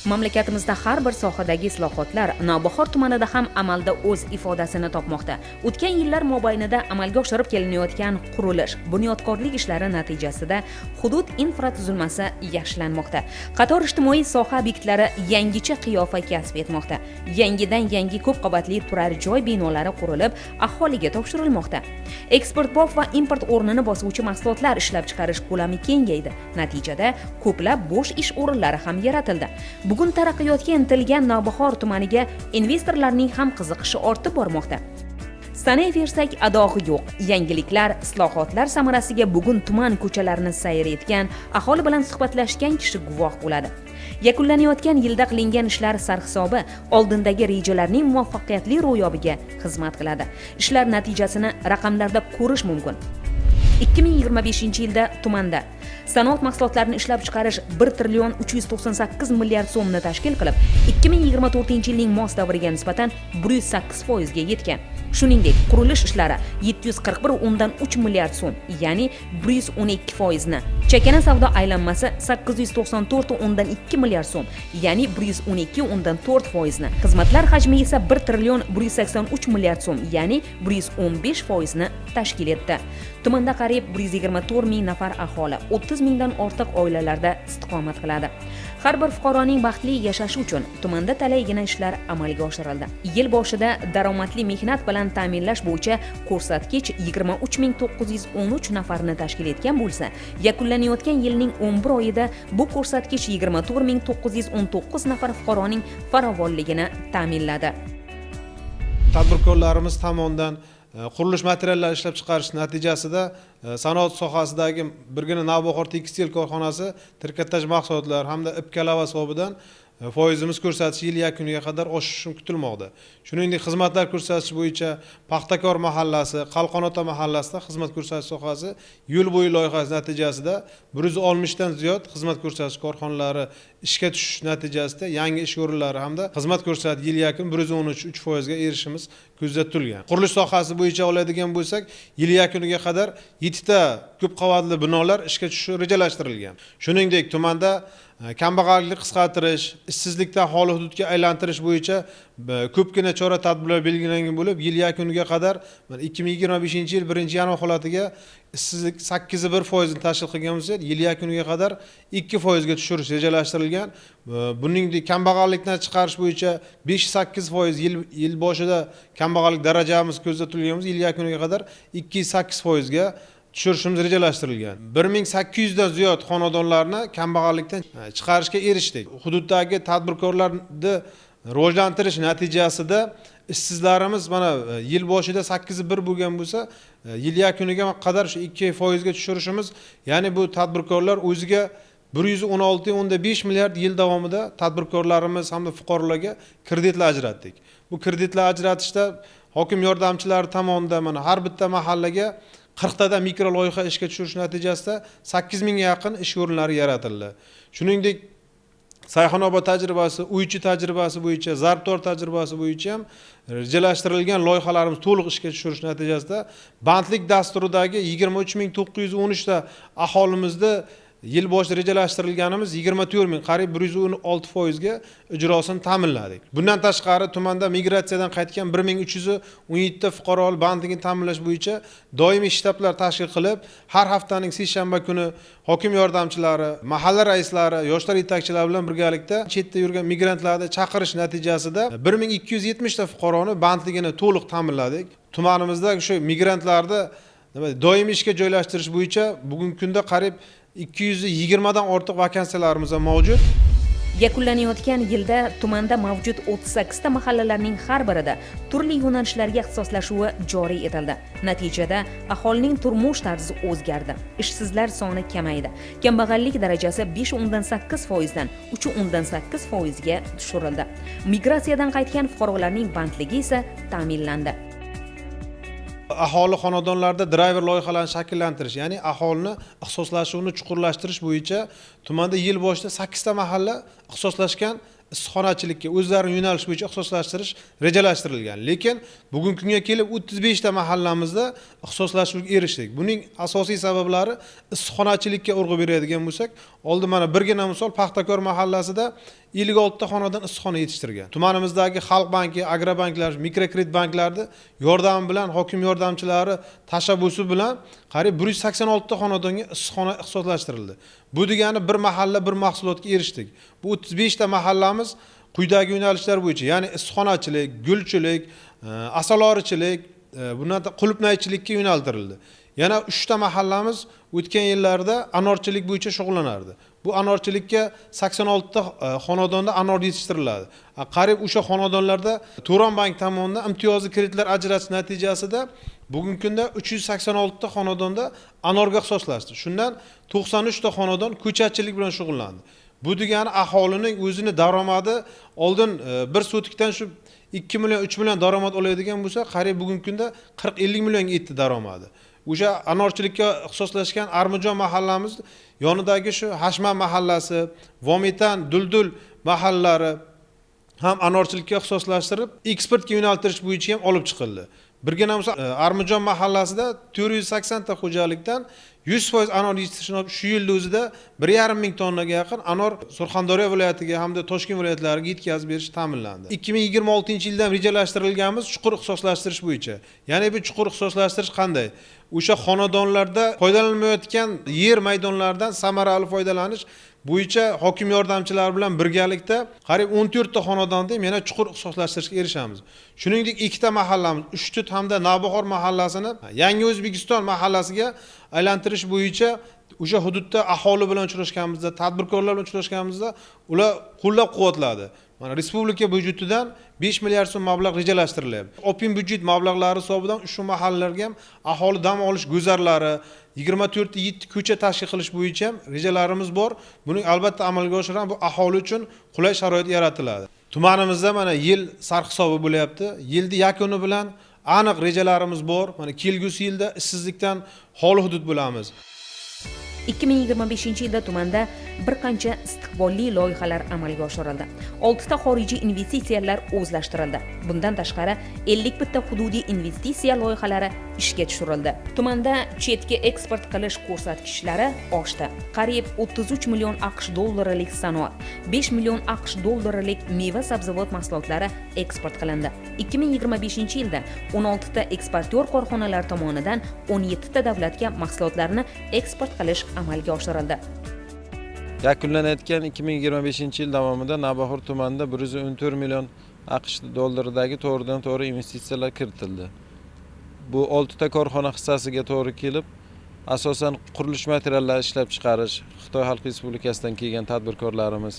Mamlakatimizda har bir sohadagi islohotlar Navbahor tumanida ham amalda o'z ifodasini topmoqda. O'tgan yillar mobaynida amalga oshirib kelinayotgan qurilish, bunyodkorlik ishlari natijasida hudud infratuzilmasi yaxshilanmoqda. Qator ijtimoiy soha obyektlari yangicha qiyofa kasb etmoqda. Yangidan yangi ko'p qavatli turar joy binolari qurilib, aholiga topshirilmoqda. Eksportbop va import o'rnini bosuvchi mahsulotlar ishlab chiqarish ko'lami kengaydi. Natijada ko'plab bo'sh ish o'rinlari ham yaratildi. Bugun taraqqiyotga intilgan Navbahor tumaniga investorlarning ham qiziqishi ortib bormoqda. Sanayversak adog'i yo'q. Yangiliklar, islohotlar samarasiga bugun tuman ko'chalarini sayr etgan, aholi bilan suhbatlashgan kishi guvoh bo'ladi. Yakunlanayotgan yilda qilingan ishlar sarhisobi oldindagi rejalarning muvaffaqiyatli ro'yobiga xizmat qiladi. Ishlar natijasini raqamlarda ko'rish mumkin. 2025-yilda tumanda sanoat mahsulotlarini ishlab chiqarish 1 trillion 398 milliard so'mni tashkil qilib, 2024-yilning mos davriga nisbatan 108% ga yetgan. Shuningdek, qurilish ishlari 741,3 milliard so'm, ya'ni 112% ni. Chakana savdo aylanmasi 894,2 milliard so'm, ya'ni 112,4% ni. Xizmatlar hajmi esa 1 trillion 183 milliard so'm, ya'ni 115% ni tashkil etdi. Tumanda qariyb 124 ming nafar aholi, 30 mingdan ortiq oilalarda istiqomat qiladi. Har bir fuqaroning baxtli yashashi uchun tumanda talaygina ishlar amalga oshirildi. Yil boshida daromadli mehnat bilan ta'minlash bo'yicha ko'rsatkich 23 913 nafarni tashkil etgan bo'lsa, yakunlanayotgan yilning 11 oyida bu ko'rsatkich 24 919 nafar fuqaroning farovonligini ta'minladi. Tadbirkorlarimiz tomonidan qurilish materiallari ishlab chiqarish natijasida sanoat sohasidagi birgina Navbahor tekstil korxonasi trikotaj mahsulotlar hamda ip kalava hisobidan foizimiz ko'rsatish yil yakuniga qadar oshishi kutilmoqda. Shuningdek, xizmatlar ko'rsatish bo'yicha Paxtakor mahallasi, Qalqonota mahallasida xizmat ko'rsatish sohasi yo'l bo'yi loyihasi natijasida 160 dan ziyod xizmat ko'rsatish korxonalari ishga tushish natijasida yangi ish o'rinlari hamda xizmat ko'rsatish yil yakun 113,3 foizga erishishimiz ko'zda tutilgan. Qurilish sohasi bo'yicha oladigan bo'lsak, yil yakuniga qadar yettita ko'p qavatli binolar ishga tushishi rejalashtirilgan. Shuningdek, tumanda kambag'allikni qisqartirish, ishsizlikdan xoli hududga aylantirish bo'yicha ko'pgina chora tadbirlar belgilangan bo'lib, yil yakuniga qadar mana 2025-yil 1-yanvar holatiga ishsizlik 8,1 foizni tashkil qilgan bo'lsa, yil yakuniga qadar 2 foizga tushirish rejalashtirilgan. Buningdek, kambag'allikdan chiqarish bo'yicha 5,8 foiz yil boshida kambag'allik darajamiz ko'zda tutilgan bo'lsa, yil yakuniga qadar 2,8 foizga tushirishimiz rejalashtirilgan. 1800 dan ziyod xonadonlarni kambag'allikdan chiqarishga erishdik. Hududdagi tadbirkorlarni rivojlantirish natijasida ishsizlarimiz mana yil boshida 8,1 bo'lgan bo'lsa, yil yakuniga qadar shu 2 foizga tushirishimiz, ya'ni bu tadbirkorlar o'ziga 116,5 milliard yil davomida tadbirkorlarimiz hamda fuqarolarga kreditlar ajratdik. Bu kreditlar ajratishda hokim yordamchilari tomonidan mana har bitta mahallaga 40 tadan mikro loyiha ishga tushirish natijasida 8000 ga yaqin ish o'rinlari yaratildi. Shuningdek, Sayxunobod tajribasi, Uychi tajribasi bo'yicha, Zarbdor tajribasi bo'yicha ham rejalashtirilgan loyihalarimiz to'liq ishga tushirish natijasida bandlik dasturidagi 23 913 ta aholimizni yil boshida rejalashtirilganimiz 24 ming, qariyb 116 foizga ijrosini ta'minladik. Bundan tashqari, tumanda migratsiyadan qaytgan 1317 ta fuqaro bandligini ta'minlash bo'yicha doimiy shtablar tashkil qilib, har haftaning seshanba kuni hokim yordamchilari, mahalla raislari, yoshlar yetakchilari bilan birgalikda chetda yurgan migrantlarni chaqirish natijasida 1270 ta fuqaroni bandligini to'liq ta'minladik. Tumanimizda o'sha migrantlarni nima doimiy ishga joylashtirish bo'yicha bugungi kunda qariyb 220 dan ortiq vakansiyalarimiz ham mavjud. Yakunlanayotgan yilda tumanda mavjud 38 ta mahallalarning har birida turli yo'nalishlarga ixtisoslashuvi joriy etildi. Natijada aholining turmush tarzi o'zgardi. Ishsizlar soni kamaydi. Kambag'allik darajasi 5,8 foizdan 3,8 foizga tushirildi. Migratsiyadan qaytgan fuqarolarning bandligi esa ta'minlandi. Aholi xonadonlarida drayver loyihalarini shakllantirish, ya'ni aholini ixtisoslashuvini chuqurlashtirish bo'yicha tumanda yil boshida sakkizta mahalla ixtisoslashgan. issiqxonachilikka o'zlarining yo'nalish bo'yicha ixtisoslashtirish rejalashtirilgan. Lekin bugungi kunga kelib 35 ta mahallamizda ixtisoslashuvga erishdik. Buning asosiy sabablari issiqxonachilikka urg'u beradigan bo'lsak, oldin mana birgina misol Paxtakor mahallasida 56 ta xonadon issiqxona yetishtirgan. Tumanimizdagi Xalq banki, agrobanklar, mikrokredit banklarni yordami bilan, hokim yordamchilari tashabbusi bilan qariyb 186 ta xonadonga issiqxona ixtisoslashtirildi. Bu degani bir mahalla bir mahsulotga erishdik. Bu 35 ta mahallamiz quyidagi yo'nalishlar bo'yicha, ya'ni issiqxonachilik, gulchilik, asalorichilik, bundan qulupnaychilikka yo'naltirildi. Yana 3 ta mahallamiz o'tgan yillarda anorchilik bo'yicha shug'ullanardi. Bu anorchilikka 86 ta xonadonda anor yetishtiriladi. Qariyb o'sha xonadonlarda Turon bank tomonidan imtiyozli kreditlar ajratish natijasida bugungi kunda 386 ta xonadonda anorga ixtisoslashdi. Shundan 93 ta xonadon ko'chatchilik bilan shug'ullandi. Bu degani aholining o'zini daromadi oldin bir sotikdan shu 2 million, 3 million daromad oladigan bo'lsa, qariyb bugungi kunda 40-50 millionga yetdi daromadi. O'sha anorchilikka ixtisoslashgan Armijon mahallamiz yonidagi shu Hashman mahallasi, Vomitan, Duldul mahallalari ham anorchilikka ixtisoslashtirib, eksportga yo'naltirish bo'yicha ham olib chiqildi. Birgina misol Armijon mahallasida 480 ta xo'jalikdan 100% anor yetishtirishni shu yilning o'zida 1,5 ming tonnaga yaqin anor Surxondaryo viloyatiga hamda Toshkent viloyatlariga yetkazib berish ta'minlandi. 2026-yildan rejalashtirilganmiz chuqur ixtisoslashtirish bo'yicha. Ya'ni bu chuqur ixtisoslashtirish qanday? O'sha xonadonlarda foydalanilmayotgan yer maydonlaridan samarali foydalanish bo'yicha hokim yordamchilari bilan birgalikda qariyb 14 ta xonadonda yana chuqur ixtisoslashtirishga erishamiz. Shuningdek, 2 ta mahallamiz, Uchtut hamda Navbahor mahallasini Yangi O'zbekiston mahallasiga aylantirish bo'yicha o'sha hududda aholi bilan uchrashganimizda, tadbirkorlar bilan uchrashganimizda ular qo'llab-quvvatladi. Mana respublika byudjetidan 5 milliard so'm mablag' rejalashtirilyapti. Opin byudjet mablag'lari hisobidan ushbu mahallalarga ham aholi dam olish guzarlari, 24 ta ko'cha tashkil qilish bo'yicha ham rejalarimiz bor. Buni albatta amalga oshiramiz. Bu aholi uchun qulay sharoit yaratiladi. Tumanimizda mana yil sarhisobi bo'lyapti. Yilni yakuni bilan aniq rejalarimiz bor. Mana kelgusi yilda ishsizlikdan xoli hudud bo'lamiz. 2025-yilda tumanda bir qancha istiqbolli loyihalar amalga oshirildi. 6 ta xorijiy investitsiyalar o'zlashtirildi. Bundan tashqari 51 ta hududiy investitsiya loyihalari ishga tushirildi. Tumanda chetga eksport qilish ko'rsatkichlari oshdi. Qariyb 33 million AQSh dollarilik sanoat, 5 million AQSh dollarilik meva-sabzavot mahsulotlari eksport qilindi. 2025-yilda 16 ta eksportyor korxonalar tomonidan 17 ta davlatga mahsulotlarni eksport qilish amalga oshirildi. Yakunlanayotgan 2025-yil davomida Navbahor tumanida 114 million AQSh dollaridagi to'g'ridan to'g'ri investitsiyalar kiritildi. Bu 6 ta korxona hissasiga to'g'ri kelib, asosan qurilish materiallari ishlab chiqarish, Xitoy Xalq Respublikasidan kelgan tadbirkorlarimiz,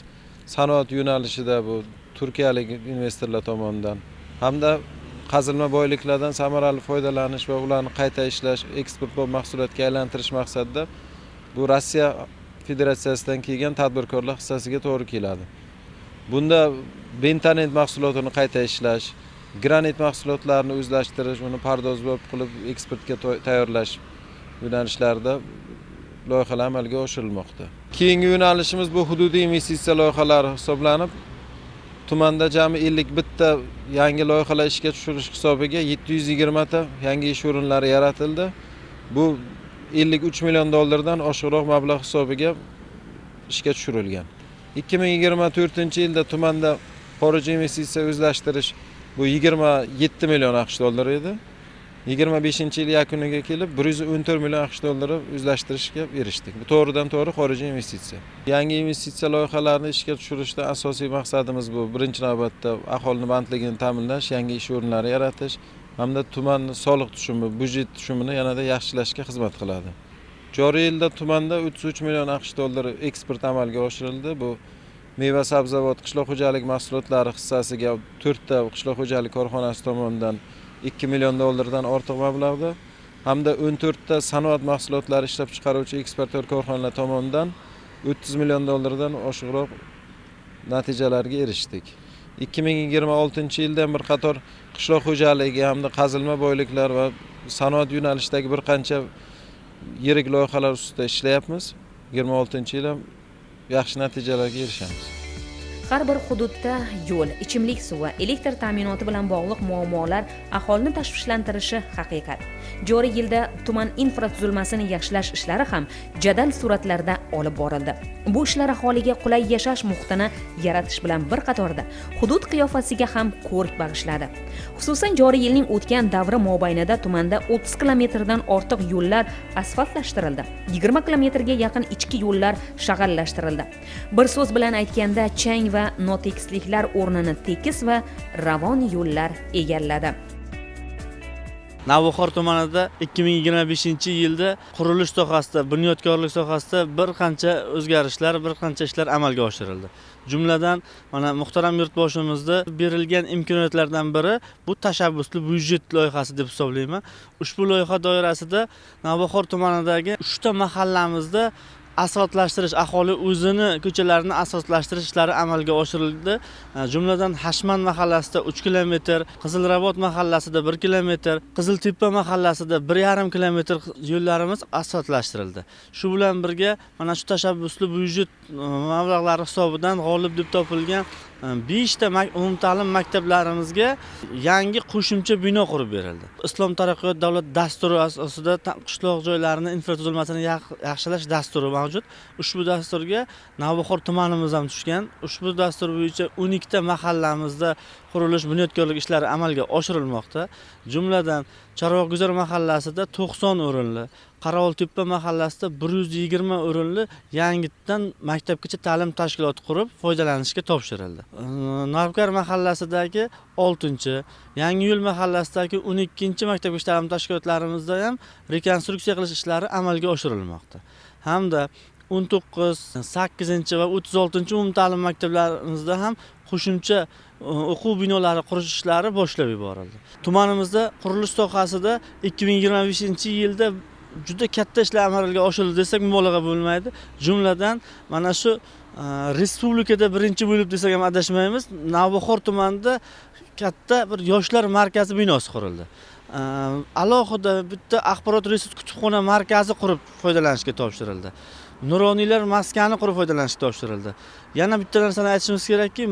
sanoat yo'nalishida bu turkiyalik investorlar tomonidan hamda qazilma boyliklardan samarali foydalanish va ularni qayta ishlash, eksport mahsulotga aylantirish maqsadida bu Rossiya Federatsiyasidan kelgan tadbirkorlar hissasiga to'g'ri keladi. Bunda bentonit mahsulotini qayta ishlash, granit mahsulotlarini o'zlashtirish, uni pardozbob qilib eksportga tayyorlash yo'nalishlarida loyihalar amalga oshirilmoqda. Keyingi yo'nalishimiz bu hududiy investitsiya loyihalari hisoblanib, tumanda jami 51 ta yangi loyihalar ishga tushirish hisobiga 720 ta yangi ish o'rinlari yaratildi. Bu 53 million dollardan oshiqroq mablag' hisobiga ishga tushirilgan. 2024-yilda tumanda xorijiy investitsiya o'zlashtirish bu 27 million AQSh dollari edi. 25-yil yakuniga kelib 114 million AQSh dollari o'zlashtirishga erishdik. Bu to'g'ridan to'g'ri xorijiy investitsiya. Yangi investitsiya loyihalarini ishga tushirishda asosiy maqsadimiz bu birinchi navbatda aholining bandligini ta'minlash, yangi ish o'rinlari yaratish hamda tuman soliq tushumi, byudjet tushumini yanada yaxshilashga xizmat qiladi. Joriy yilda tumanda 33 million AQSh dollari eksport amalga oshirildi. Bu meva, sabzavot, qishloq xo'jalik mahsulotlari hissasiga 4 ta qishloq xo'jalik korxonasi tomonidan 2 million dollardan ortiq mablag'da hamda 14 ta sanoat mahsulotlari ishlab chiqaruvchi eksportyor korxonalar tomonidan 30 million dollardan oshiqroq natijalarga erishdik. 2026-yilda bir qator qishloq xo'jaligi hamda qazilma boyliklar va sanoat yo'nalishidagi bir qancha yirik loyihalar ustida ishlayapmiz. 26-yil ham yaxshi natijalarga erishamiz. Har bir hududda yo'l, ichimlik suvi, elektr ta'minoti bilan bog'liq muammolar aholini tashvishlantirishi haqiqat. Joriy yilda tuman infratuzilmasini yaxshilash ishlari ham jadal suratlarda olib borildi. Bu ishlar aholiga qulay yashash muhitini yaratish bilan bir qatorda hudud qiyofasiga ham ko'rk bag'ishladi. Xususan, joriy yilning o'tgan davri mobaynida tumanda 30 kilometrdan ortiq yo'llar asfaltlashtirildi. 20 kilometrga yaqin ichki yo'llar shag'allashtirildi. Bir so'z bilan aytganda, chang va notekisliklar o'rnini tekis va ravon yo'llar egalladi. Navbahor tumanida 2025-yilda qurilish sohasida, bunyodkorlik sohasida bir qancha o'zgarishlar, bir qancha ishlar amalga oshirildi. Jumladan, mana muhtaram yurtboshimizda berilgan imkoniyatlardan biri bu tashabbusli byudjet loyihasi deb hisoblayman. Ushbu loyiha doirasida Navbahor tumanidagi 3 ta mahallamizda asfaltlashtirish, aholi o'zini ko'chalarini asfaltlashtirish ishlari amalga oshirildi. Jumladan, Hashman mahallasida 3 kilometr, Qizilrabot mahallasida 1 kilometr, Qiziltepa mahallasida 1,5 kilometr yo'llarimiz asfaltlashtirildi. Shu bilan birga mana shu tashabbusli byudjet mablag'lari hisobidan g'olib deb topilgan 5 ta umumta'lim maktablarimizga yangi qo'shimcha bino qurib berildi. Islom taraqqiyot davlat dasturi asosida qishloq joylarini infratuzilmasini yaxshilash dasturi mavjud. Ushbu dasturga Navbahor tumanimiz ham tushgan. Ushbu dastur bo'yicha 12 ta mahallamizda qurilish bunyodkorlik ishlari amalga oshirilmoqda. Jumladan, Chorvoqguzar mahallasida 90 o'rinli, Qorovultepa mahallasida 120 o'rinli yangidan maktabgacha ta'lim tashkiloti qurib foydalanishga topshirildi. Navkar mahallasidagi 6-chi, Yangiyo'l mahallasidagi 12-chi maktabgacha ta'lim tashkilotlarimizda ham rekonstruksiya qilish ishlari amalga oshirilmoqda. Hamda 19, 8-chi va 36-chi umumta'lim maktablarimizda ham qo'shimcha o'quv binolari qurish ishlari boshlab yuborildi. Tumanimizda qurilish sohasida 2025-yilda juda katta ishlar amalga oshirildi desak mubolag'a bo'lmaydi. Jumladan, mana shu respublikada birinchi bo'lib desak ham adashmaymiz, Navbahor tumanida katta bir yoshlar markazi binosi qurildi. Alohida bitta axborot resurs kutubxona markazi qurib foydalanishga topshirildi. Nuroniylar maskani qurib foydalanishga topshirildi. Yana bitta narsani aytishimiz kerakki,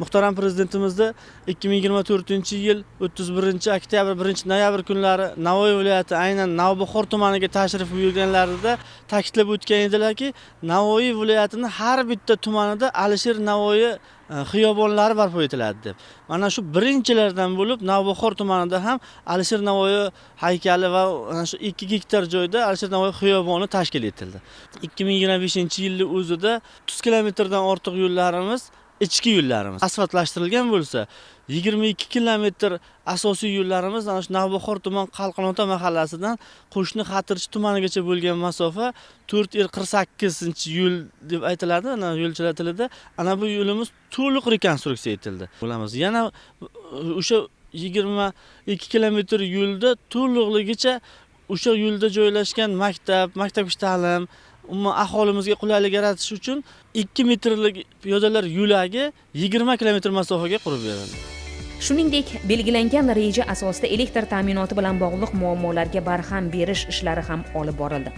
muhtaram prezidentimizda 2024-yil 31 oktyabr 1 noyabr kunlari Navoiy viloyati, aynan Navbahor tumaniga tashrif buyurganlarida ta'kidlab o'tgan edilarki, Navoiy viloyatining har bitta tumanida Alisher Navoiy xiyobonlari barpo etiladi deb. Mana shu birinchilardan bo'lib Navbahor tumanida ham Alisher Navoiy haykali va mana shu 2 gektar joyda Alisher Navoiy xiyoboni tashkil etildi. 2025-yilning o'zida 30 kilometrdan ortiq yo'llarimiz, ichki yo'llarimiz asfaltlashtirilgan bo'lsa, 22 kilometr asosiy yo'llarimiz ana shu Navbahor tuman Qalqonota mahallasidan qo'shni Xatirchi tumanigacha bo'lgan masofa 448-yo'l deb aytiladi, ana yo'lchilar tilida. Ana bu yo'limiz to'liq rekonstruksiya etildi. Bo'lamiz. Yana o'sha 22 kilometr yo'lda to'liqligicha o'sha yo'lda joylashgan maktab, maktabgacha ta'lim, umuman aholimizga qulaylik yaratish uchun 2 metrlik piyodalar yo'lagi 20 kilometr masofaga qurib berildi. Shuningdek, belgilangan reja asosida elektr ta'minoti bilan bog'liq muammolarga barham berish ishlari ham olib borildi.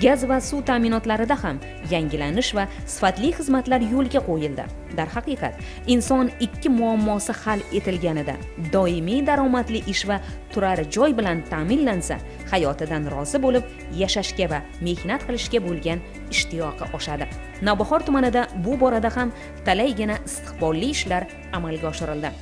Gaz va suv ta'minotlarida ham yangilanish va sifatli xizmatlar yo'lga qo'yildi. Darhaqiqat, inson ikki muammosi hal etilganida, doimiy daromadli ish va turar joy bilan ta'minlansa, hayotidan rozi bo'lib yashashga va mehnat qilishga bo'lgan ishtiyoqi oshadi. Navbahor tumanida bu borada ham talaygina istiqbolli ishlar amalga oshirildi.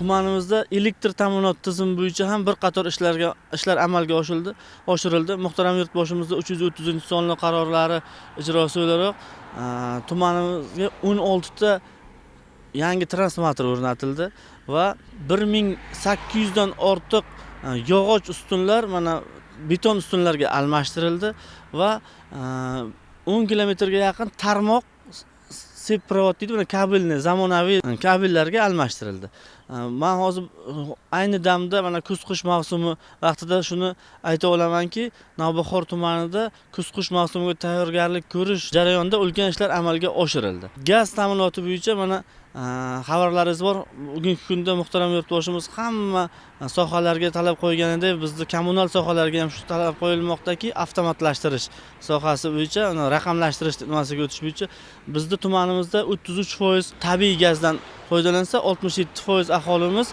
Tumanimizda elektr ta'minot tizimi bo'yicha ham bir qator ishlar amalga oshirildi. Muhtaram yurtboshimizda 330-sonli qarorlari ijrosi o'laroq tumanimizga 16 ta yangi transformator o'rnatildi va 1800 dan ortiq yog'och ustunlar mana beton ustunlarga almashtirildi va 10 kilometrga yaqin tarmoq seprovod deydi, buni kabelni zamonaviy kabellarga almashtirildi. Men hozir ayni damda mana kuz-qish mavsumi vaqtida shuni ayta olamanki, Navbahor tumanida kuz-qish mavsumiga tayyorgarlik ko'rish jarayonida ulkan ishlar amalga oshirildi. Gaz ta'minoti bo'yicha mana xabarlaringiz bor. Bugungi kunda muhtaram yurtboshimiz hamma sohalarga talab qo'yganidek, bizni kommunal sohalarga ham shu talab qo'yilmoqdaki, avtomatlashtirish sohasi bo'yicha, raqamlashtirish nimasiga o'tish bo'yicha bizni tumanimizda 33% tabiiy gazdan foydalansa, 67% aholimiz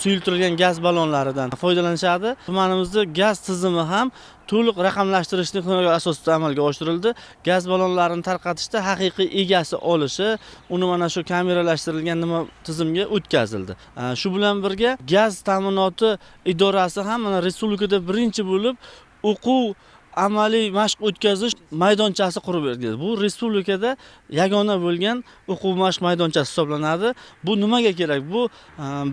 suyultirilgan gaz ballonlaridan foydalanishadi. Tumanimizda gaz tizimi ham to'liq raqamlashtirish texnologiyasi asosida amalga oshirildi. Gaz ballonlarini tarqatishda haqiqiy egasi olishi, uni mana shu kameralashtirilgan nima tizimga o'tkazildi. Shu bilan birga gaz ta'minoti idorasi ham mana respublikada birinchi bo'lib o'quv amaliy mashq o'tkazish maydonchasi qurib berildi. Bu respublikada yagona bo'lgan o'quv mashq maydonchasi hisoblanadi. Bu nimaga kerak? Bu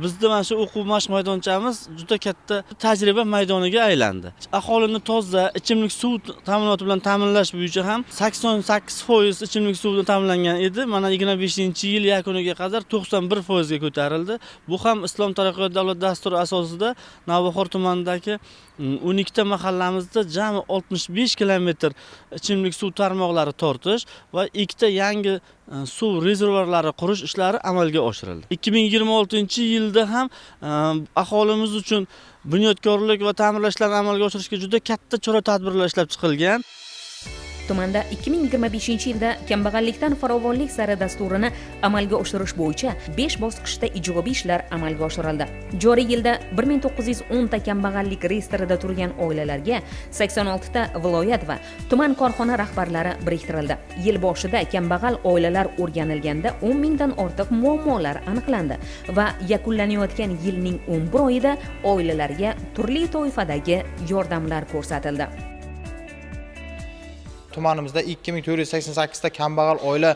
bizda mana shu o'quv mashq maydonchamiz juda katta tajriba maydoniga aylandi. Aholini toza ichimlik suv ta'minoti bilan ta'minlash bo'yicha ham 88% ichimlik suv bilan ta'minlangan edi. Mana 25-yil yakuniga qadar 91% ga ko'tarildi. Bu ham Islom taraqqiyot davlat dasturi asosida Navbahor tumanidagi 12 ta mahallamizda jami 65 kilometr ichimlik suv tarmoqlari tortish va 2 ta yangi suv rezervuarlari qurish ishlari amalga oshirildi. 2026-yilda ham aholimiz uchun bunyodkorlik va ta'mirlash ishlarini amalga oshirishga juda katta chora-tadbirlar ishlab chiqilgan. Tumanda 2025-yilda kambag'allikdan farovonlik sari dasturini amalga oshirish bo'yicha 5 bosqichda ijobiy ishlar amalga oshirildi. Joriy yilda 1910 ta kambag'allik reyestrida turgan oilalarga 86 ta viloyat va tuman korxona rahbarlari biriktirildi. Yil boshida kambag'al oilalar o'rganilganda 10 mingdan ortiq muammolar aniqlandi va yakunlanayotgan yilning 11 oyida oilalarga turli toifadagi yordamlar ko'rsatildi. Tumanimizda 2488 ta kambag'al oila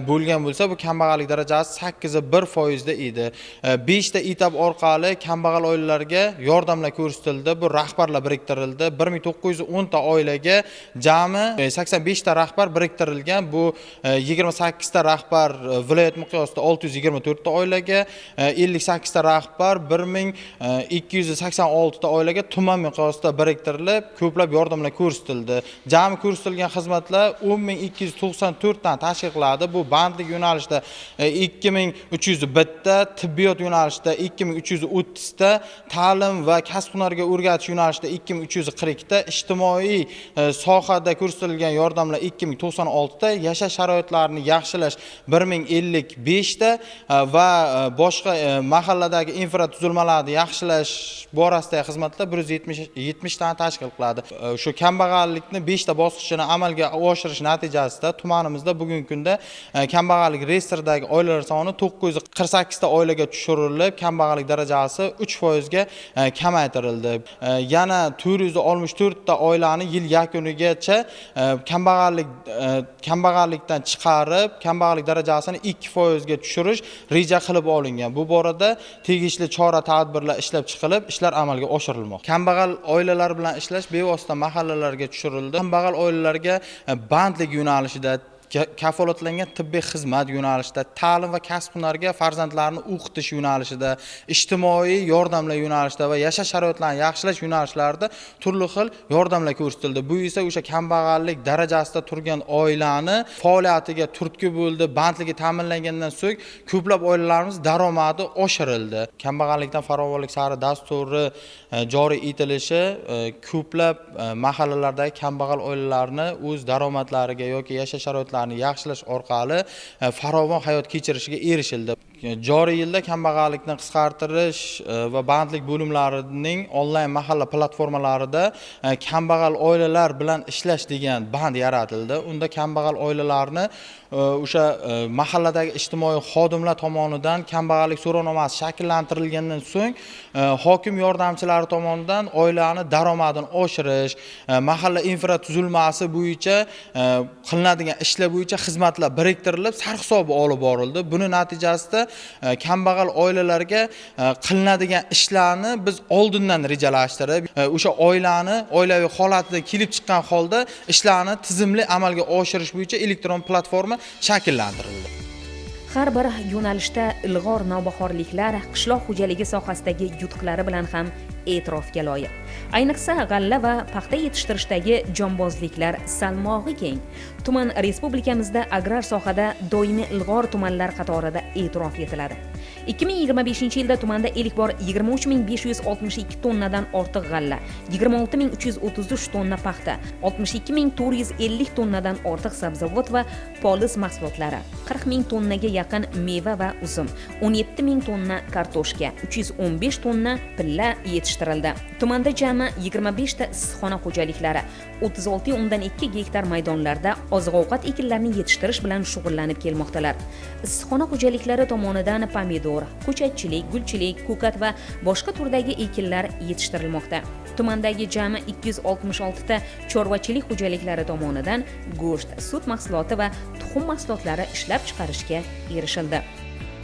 bo'lgan bo'lsa, bu kambag'allik darajasi 8,1% da edi. 5 ta etap orqali kambag'al oilalarga yordamlar ko'rsatildi, bu rahbarlar biriktirildi. 1910 ta oilaga jami 85 ta rahbar biriktirilgan. Bu 28 ta rahbar viloyat miqyosida 624 ta oilaga, 58 ta rahbar 1286 ta oilaga tuman miqyosida biriktirilib, ko'plab yordamlar ko'rsatildi. Jami ko'rsatilgan xizmatlar 10294 dan tashkil qiladi. Bu bandlik yo'nalishida 2301 ta, tibbiyot yo'nalishida 2330 ta, ta'lim va kasb-hunarga o'rgatish yo'nalishida 2342 ta, ijtimoiy sohada ko'rsatilgan yordamlar 2096 ta, yashash sharoitlarini yaxshilash 1055 ta va boshqa mahalladagi infratuzilmalarni yaxshilash borasidagi xizmatlar 170 tani tashkil qiladi. Shu kambag'allikni 5 ta bosqichini amalga oshirish natijasida tumanimizda bugungi kunda kambag'allik reyestridagi oilalar soni 948 ta oilaga tushirilib, kambag'allik darajasi 3% ga kamaytirildi. Yana 464 ta oilani yil yakunigacha kambag'allikdan chiqarib, kambag'allik darajasini 2% ga tushirish reja qilib olingan. Bu borada tegishli chora-tadbirlar ishlab chiqilib, ishlar amalga oshirilmoqda. Kambag'al oilalar bilan ishlash bevosita mahallalarga tushirildi. Kambag'al oilalarga bandlik yo'nalishida, kafolatlangan tibbiy xizmat yo'nalishida, ta'lim va kasb-hunarga farzandlarni o'qitish yo'nalishida, ijtimoiy yordamlar yo'nalishida va yashash sharoitlarini yaxshilash yo'nalishlarida turli xil yordamlar ko'rsatildi. Bu esa o'sha kambag'allik darajasida turgan oilani faoliyatiga turtki bo'ldi. Bandligi ta'minlangandan so'ng ko'plab oilalarimiz daromadi oshirildi. Kambag'allikdan farovonlik sari dasturi joriy etilishi ko'plab mahallalardagi kambag'al oilalarni o'z daromadlariga yoki yashash sharoitlarini yaxshilash orqali farovon hayot kechirishiga erishildi. Joriy yilda kambag'allikni qisqartirish va bandlik bo'limlarining onlayn mahalla platformalarida kambag'al oilalar bilan ishlash degan band yaratildi. Unda kambag'al oilalarni o'sha mahalladagi ijtimoiy xodimlar tomonidan kambag'allik so'rovnomasi shakllantirilgandan so'ng hokim yordamchilari tomonidan oilani daromadini oshirish, mahalla infratuzilmasi bo'yicha qilinadigan ishlar bo'yicha xizmatlar biriktirilib, sarhisobi olib borildi. Buni natijasida kambag'al oilalarga qilinadigan ishlarni biz oldindan rejalashtirib, o'sha oilani oilaviy holatida kelib chiqqan holda ishlarni tizimli amalga oshirish bo'yicha elektron platforma shakllantirildi. Har bir yo'nalishda ilg'or navbahorliklar qishloq xo'jaligi sohasidagi yutuqlari bilan ham e'tirofga loyiq. Ayniqsa g'alla va paxta yetishtirishdagi jonbozliklar salmog'i keng. Tuman respublikamizda agrar sohada doimiy ilg'or tumanlar qatorida e'tirof etiladi. 2025-yilda tumanda ilk bor 23562 tonnadan ortiq g'alla, 26333 tonna paxta, 62450 tonnadan ortiq sabzavot va poliz mahsulotlari, 40000 tonnaga yaqin meva va uzum, 17000 tonna kartoshka, 315 tonna pilla yetishtirildi. Tumanda jami 25 ta issiqxona xo'jaliklari 36.2 gektar maydonlarda oziq-ovqat ekinlarini yetishtirish bilan shug'ullanib kelmoqdalar. Issiqxona xo'jaliklari tomonidan pomidor, ko'chatchilik, gulchilik, ko'kat va boshqa turdagi ekinlar yetishtirilmoqda. Tumandagi jami 266 ta chorvachilik xo'jaliklari tomonidan go'sht, sut mahsuloti va tuxum mahsulotlari ishlab chiqarishga erishildi.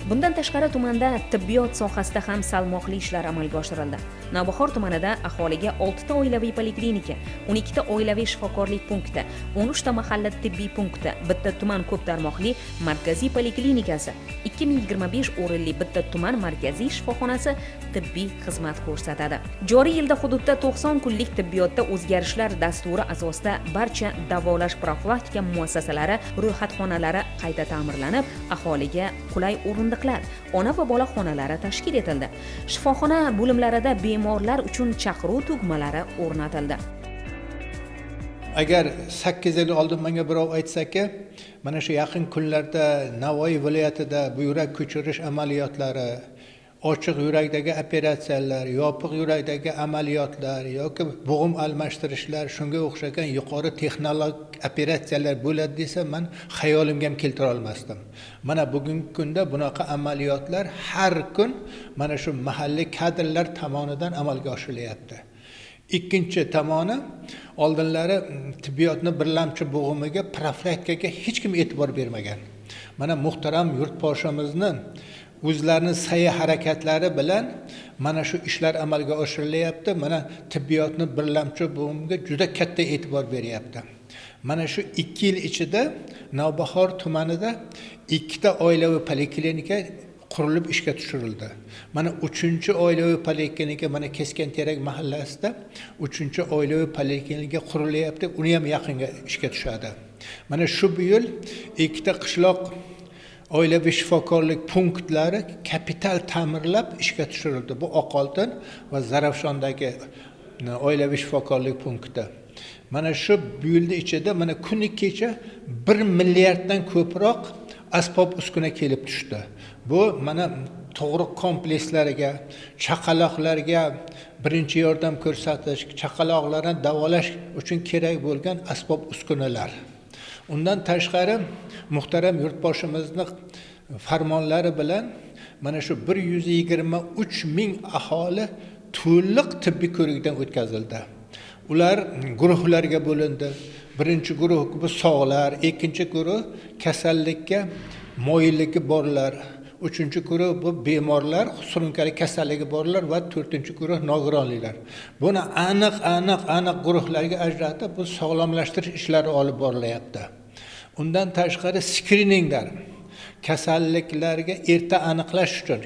Bundan tashqari tumanda tibbiyot sohasida ham salmoqli ishlar amalga oshirildi. Navbahor tumanida aholiga 6 ta oilaviy poliklinika, 12 ta oilaviy shifokorlik punkti, 13 ta mahalla tibbiy punkti, bitta tuman ko'p tarmoqli markaziy poliklinikasi, 2025 o'rinli bitta tuman markaziy shifoxonasi tibbiy xizmat ko'rsatadi. Joriy yilda hududda 90 kunlik tibbiyotda o'zgarishlar dasturi asosida barcha davolash profilaktika muassasalari ro'yxatxonalari qayta ta'mirlanib, aholiga qulay o'rindiqlar, ona va bola xonalari tashkil etildi. Shifoxona bo'limlarida bemorlar uchun chaqiruv tugmalari o'rnatildi. Agar 8 yil oldin menga birov aytsaki, mana shu yaqin kunlarda Navoiy viloyatida buyrak ko'chirish amaliyotlari, ochiq yurakdagi operatsiyalar, yopiq yurakdagi amaliyotlar yoki bo'g'im almashtirishlar, shunga o'xshagan yuqori texnologik operatsiyalar bo'ladi desa, men xayolimga ham keltira olmasdim. Mana bugungi kunda bunaqa amaliyotlar har kun mana shu mahalliy kadrlar tomonidan amalga oshirilyapti. Ikkinchi tomoni, oldinlari tibbiyotni birlamchi bo'g'imiga, profilaktikaga hech kim e'tibor bermagan. Mana muhtaram yurtboshimizni o'zlarini sa'y harakatlari bilan mana shu ishlar amalga oshirilyapti. Mana tibbiyotni birlamchi bo'g'imiga juda katta e'tibor beryapti. Mana shu 2 yil ichida Navbahor tumanida 2 ta oilaviy poliklinika qurilib ishga tushirildi. Mana 3-oilaviy poliklinika mana Keskanterak mahallasida 3-oilaviy poliklinika qurilyapti. Uni ham yaqinga ishga tushadi. Mana shu yil 2 ta qishloq oilaviy shifokorlik punktlari kapital ta'mirlab ishga tushirildi. Bu Oqoltin va Zarafshondagi oilaviy shifokorlik punkti. Mana shu yilning ichida mana kuni kecha 1 milliarddan ko'proq asbob uskuna kelib tushdi. Bu mana tug'ruq komplekslariga, chaqaloqlarga birinchi yordam ko'rsatish, chaqaloqlarni davolash uchun kerak bo'lgan asbob uskunalar. Undan tashqari muhtaram yurtboshimizni farmonlari bilan mana shu 123 ming aholi to'liq tibbiy ko'rikdan o'tkazildi. Ular guruhlarga bo'lindi. Birinchi guruh bu sog'lar, ikkinchi guruh kasallikka moyilligi borlar, uchinchi guruh bu bemorlar, surunkali kasalligi borlar va to'rtinchi guruh nogironliklar. Buni aniq guruhlarga ajratib, bu sog'lomlashtirish ishlari olib borilyapti. Undan tashqari skrininglar, kasalliklarga erta aniqlash uchun,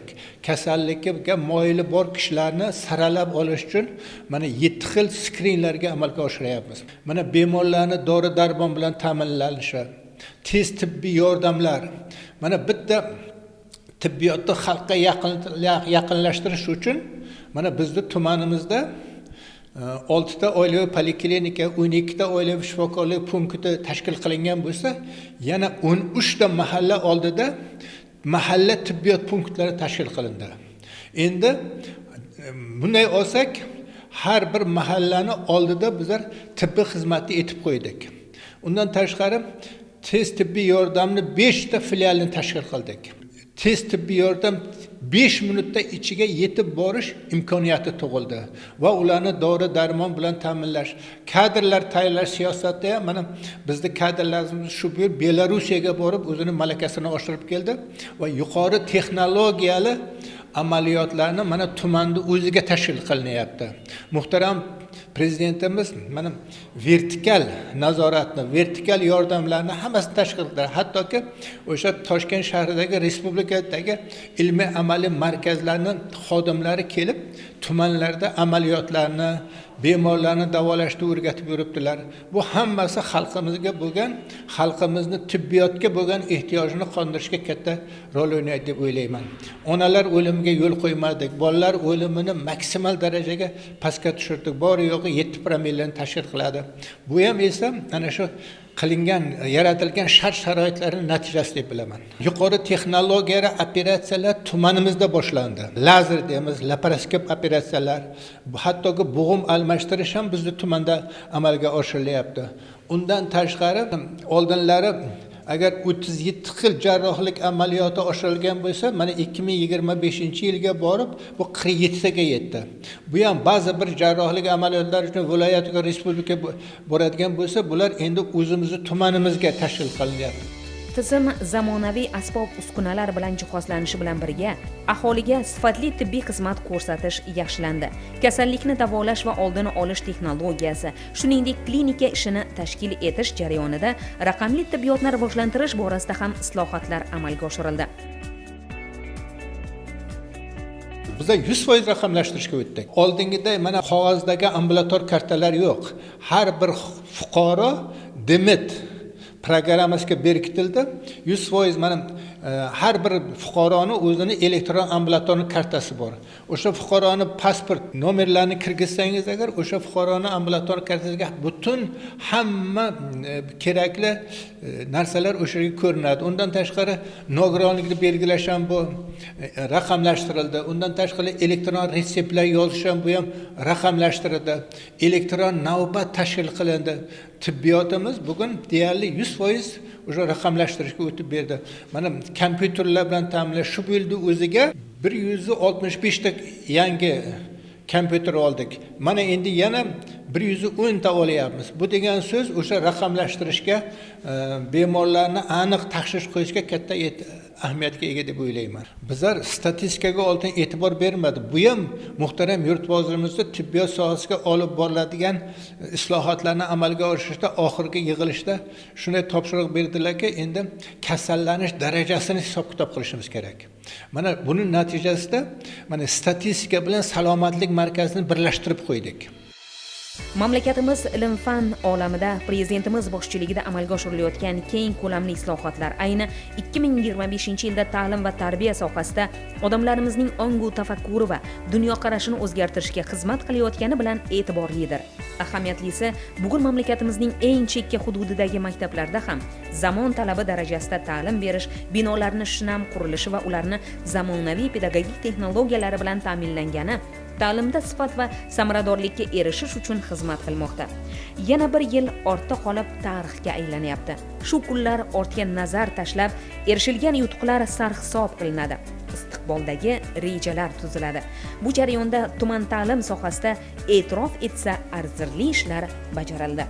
kasallikka moyili bor kishilarni saralab olish uchun mana 7 xil skrinlarga amalga oshiryapmiz. Mana bemorlarni dori-darmon bilan ta'minlanishi, tez tibbiy yordamlar, mana bitta tibbiyotni xalqqa yaqinlashtirish uchun mana bizni tumanimizda 6 ta oilaviy poliklinika, 12 ta oilaviy shifokorlik punkti tashkil qilingan bo'lsa, yana 13 ta mahalla oldida mahalla tibbiyot punktlari tashkil qilindi. Endi bunday olsak, har bir mahallani oldida bizlar tibbiy xizmatni etib qo'ydik. Undan tashqari tez tibbiy yordamni 5 ta filialini tashkil qildik. Tez tibbiy yordam 5 minutda ichiga yetib borish imkoniyati tug'ildi va ularni dori-darmon bilan ta'minlash, kadrlar tayyorlash siyosatida ham mana bizni kadrlarimiz shu yil Belorussiyaga borib o'zini malakasini oshirib keldi va yuqori texnologiyali amaliyotlarni mana tumanda o'ziga tashkil qilinyapti. Muhtaram Prezidentimiz mana vertikal nazoratni, vertikal yordamlarni hammasini tashkil qildilar. Hattoki o'sha Toshkent shahridagi, respublikadagi ilmiy amaliy markazlarning xodimlari kelib tumanlarda amaliyotlarni, bemorlarni davolashni o'rgatib yuribdilar. Bu hammasi xalqimizga bo'lgan, xalqimizni tibbiyotga bo'lgan ehtiyojini qondirishga katta rol o'ynaydi deb o'ylayman. Onalar o'limiga yo'l qo'ymadik, bolalar o'limini maksimal darajaga pastga tushirdik. Bor yo'g'i 7 promillni tashkil qiladi. Bu ham esa ana shu qilingan, yaratilgan shart-sharoitlarning natijasi deb bilaman. Yuqori texnologiyali operatsiyalar tumanimizda boshlandi. Lazer deymiz, laparoskop operatsiyalar, hattoki bo'g'im almashtirish ham bizning tumanda amalga oshirilyapti. Undan tashqari oldinlari agar 37 xil jarrohlik amaliyoti oshirilgan bo'lsa, mana 2025-yilga borib bu 47 taga yetdi. Bu ham ba'zi bir jarrohlik amaliyotlari uchun viloyatga, respublika boradigan bo'lsa, bular endi o'zimizni tumanimizga tashkil qilinyapti. Tizim zamonaviy asbob-uskunalar bilan jihozlanishi bilan birga aholiga sifatli tibbiy xizmat ko'rsatish yaxshilandi. Kasallikni davolash va oldini olish texnologiyasi, shuningdek klinika ishini tashkil etish jarayonida raqamli tibbiyotni rivojlantirish borasida ham islohotlar amalga oshirildi. Biz 100% raqamlashtirishga o'tdik. Oldingiday mana qog'ozdagi ambulator kartalar yo'q. Har bir fuqaro DMED programmasiga berkitildi. 100% mana har bir fuqaroni o'zini elektron ambulator kartasi bor. O'sha fuqaroni pasport nomerlarini kirgizsangiz agar o'sha fuqaroni ambulator kartasiga butun hamma kerakli narsalar o'sha yerga ko'rinadi. Undan tashqari nogironlikni belgilash ham bu raqamlashtirildi. Undan tashqari elektron retseptlar yozish ham bu ham raqamlashtirildi. Elektron navbat tashkil qilindi. Tibbiyotimiz bugun deyarli 100% o'sha raqamlashtirishga o'tib berdi. Mana kompyuterlar bilan ta'minlash shu yilda o'ziga 165 ta yangi kompyuter oldik. Mana endi yana 110 ta olyapmiz. Bu degan so'z o'sha raqamlashtirishga, bemorlarni aniq tashxis qo'yishga katta ahamiyatga ega deb o'ylayman. Bizlar statistikaga oldin e'tibor bermadik. Bu ham muhtaram yurtboshimizda tibbiyot sohasiga olib boriladigan islohotlarni amalga oshirishda oxirgi yig'ilishda shunday topshiriq berdilarki, endi kasallanish darajasini hisob-kitob qilishimiz kerak. Mana buning natijasida mana statistika bilan salomatlik markazini birlashtirib qo'ydik. Mamlakatimiz ilm-fan olamida prezidentimiz boshchiligida amalga oshirilayotgan keng ko'lamli islohotlar ayni 2025-yilda ta'lim va tarbiya sohasida odamlarimizning ongu tafakkuri va dunyoqarashini o'zgartirishga xizmat qilayotgani bilan e'tiborlidir. Ahamiyatlisi, bugun mamlakatimizning eng chekka hududidagi maktablarda ham zamon talabi darajasida ta'lim berish, binolarni shinam qurilishi va ularni zamonaviy pedagogik texnologiyalari bilan ta'minlangani ta'limda sifat va samaradorlikka erishish uchun xizmat qilmoqda. Yana bir yil ortda qolib tarixga aylanyapti. Shu kunlar ortga nazar tashlab, erishilgan yutuqlar sarhisob qilinadi. Istiqboldagi rejalar tuziladi. Bu jarayonda tuman ta'lim sohasida e'tirof etsa arzirli ishlar bajarildi.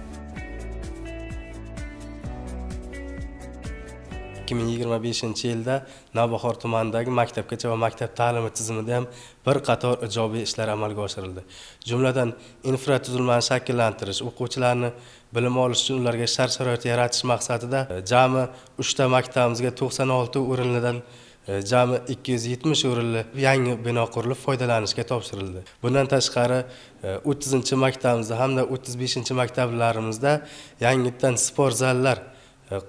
2025-yilda Navbahor tumanidagi maktabgacha va maktab ta'limi tizimida ham bir qator ijobiy ishlar amalga oshirildi. Jumladan, infratuzilmani shakllantirish, o'quvchilarni bilim olish uchun ularga shart-sharoit yaratish maqsadida jami 3 ta maktabimizga 96 o'rinlidan jami 270 o'rinli yangi bino qurilib foydalanishga topshirildi. Bundan tashqari 30-maktabimizda hamda 35-maktablarimizda yangidan sport zallar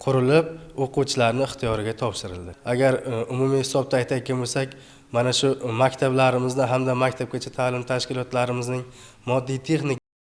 qurilib o'quvchilarning ixtiyoriga topshirildi. Agar umumiy hisobda aytayotgan bo'lsak, mana shu maktablarimizda hamda maktabgacha ta'lim tashkilotlarimizning moddiy texnik